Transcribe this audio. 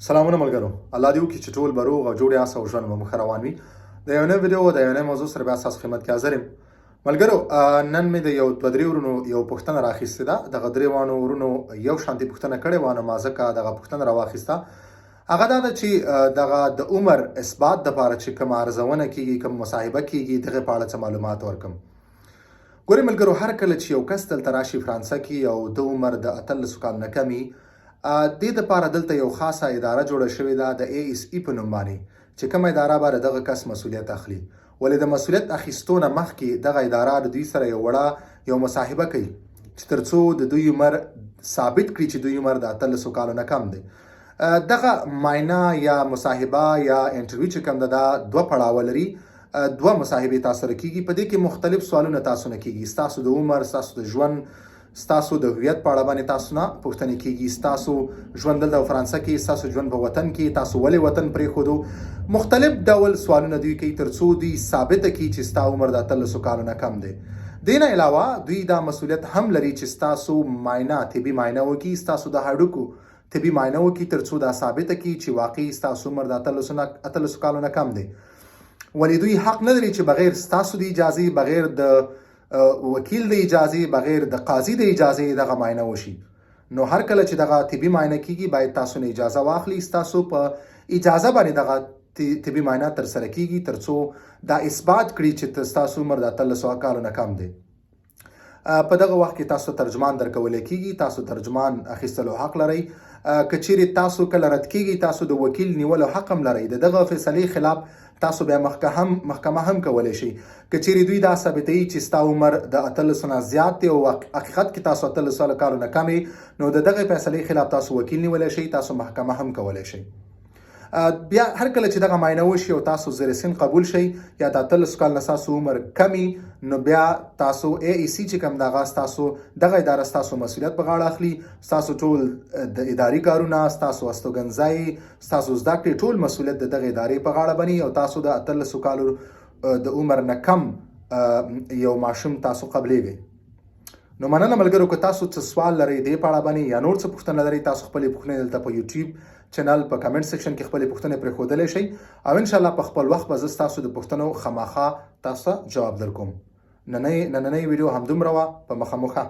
سلامونه ملګرو، الله دې وکړي چې ټول به روغ او جوړ یاست او ژوند به مو ښه روان وي. د یو نوې ویډیو او د یو نوې موضوع سره بیا ستاسو خدمت کې حاضر یم. ملګرو، نن مې د یو دوه درې ورونو یو پوښتنه راخیستې ده. دغه درې وانو ورونو یو شانتي پوښتنه کړې وه، نو ما ځکه دغه پوښتنه راواخیسته. هغه دا ده چې دغه د عمر اثبات دپاره چې کومه ارزونه کیږي، کوم مصاحبه کیږي، دغه په اړه څه معلومات ورکم. ګورئ ملګرو، هر کله چې یو کس دلته راشي فرانسه کې او د عمر د 18 کال نه کمي، دې دپاره دلته یو خاصه اداره جوړه شوې ده د ای اس ای په نوم باندې، چې کومه اداره به د دغه کس مسولیت اخلي. ولې د مسولیت اخیستو نه مخکې دغه اداره د دوی سره یو وړه یو مصاحبه کوي چې ترڅو د دوی عمر ثابت کړي چې دوی عمر د 18 کالو نه کم دی. دغه معاینه یا مصاحبه یا انټرویو چې کوم ده، دا دوه پړاوه لري. دوه مصاحبې تاسو سره کیږي. په دې کې مختلف سوالونه تاسو نه کیږي. ستاسو د عمر، ستاسو د ژوند، ستاسو د هویت په اړه باندې تاسو نه پوښتنې کیږي. ستاسو ژوند دلته په فرانسه کې، ستاسو ژوند په وطن کې، تاسو ولې وطن پرېښودو، مختلف ډول سوالونه دوی کوي ترڅو دوی ثابته کړي چې ستا عمر د 18 کالو نه کم دی. دې نه علاوه دوی دا مسولیت هم لري چې ستاسو معاینه، طبي معاینه وکړي، ستاسو د هډوکو طبي معاینه وکړي ترڅو دا ثابته کړي چې واقعي ستاسو عمر د 18 کالو نه کم دی. ولې دوی حق نه لري چې بغیر ستاسو د اجازې، بغیر د وکیل د اجازې، بغیر د قاضي د اجازې دغه معاینه وشي. نو هر کله چې دغه طبي معاینه کیږي، باید تاسو نه اجازه واخلي. ستاسو په اجازه باندې دغه طبي معاینه تر سره کیږي ترڅو دا اثبات کړي چې ستاسو عمر د 18 کالو نه کم دی. په دغه وخت کې تاسو ترجمان درکول کیږي، تاسو ترجمان اخیستلو حق لرئ. که چیرې تاسو کله رد کیږي، تاسو د وکیل نیولو حق هم لرئ. د دغه فیصلې خلاف تاسو بیا محکمه هم کولی شئ. که چیرې دوی دا ثابتوي چې ستا عمر د 18 نه زیات دی او حقیقت کې تاسو 18 کالو نه کم، نو د دغه فیصلې خلاف تاسو وکیل نیولی شئ، تاسو محکمه هم کولی شئ. بیا هر کله چې دغه معاینه وشي او تاسو زیر سن قبول شئ یا د 18 کال نه ستاسو عمر کمی، نو بیا تاسو ای ای سی چې کوم دغه ستاسو دغه اداره ستاسو مسولیت په غاړه اخلي. ستاسو ټول د اداري کارونه، ستاسو استوګنځای، ستاسو زده کړې، ټول مسولیت د دغه ادارې په غاړه بني او تاسو د 18 کالو د عمر نه کم یو ماشوم تاسو قبلېږئ. نو مننه ملګرو، که تاسو څه سوال لرئ دې په اړه باندې یا نور څه پوښتنه لرئ، تاسو خپلې پوښتنې دلته په یوټیوب چینل په کمنټ سیکشن کې خپلې پوښتنې پرېښودلی شئ او ان شاء الله په خپل وخت به زه ستاسو د پوښتنو خامخا تاسو ته جواب درکوم. نننۍ ویډیو همدومره وه. په مخه مو ښه.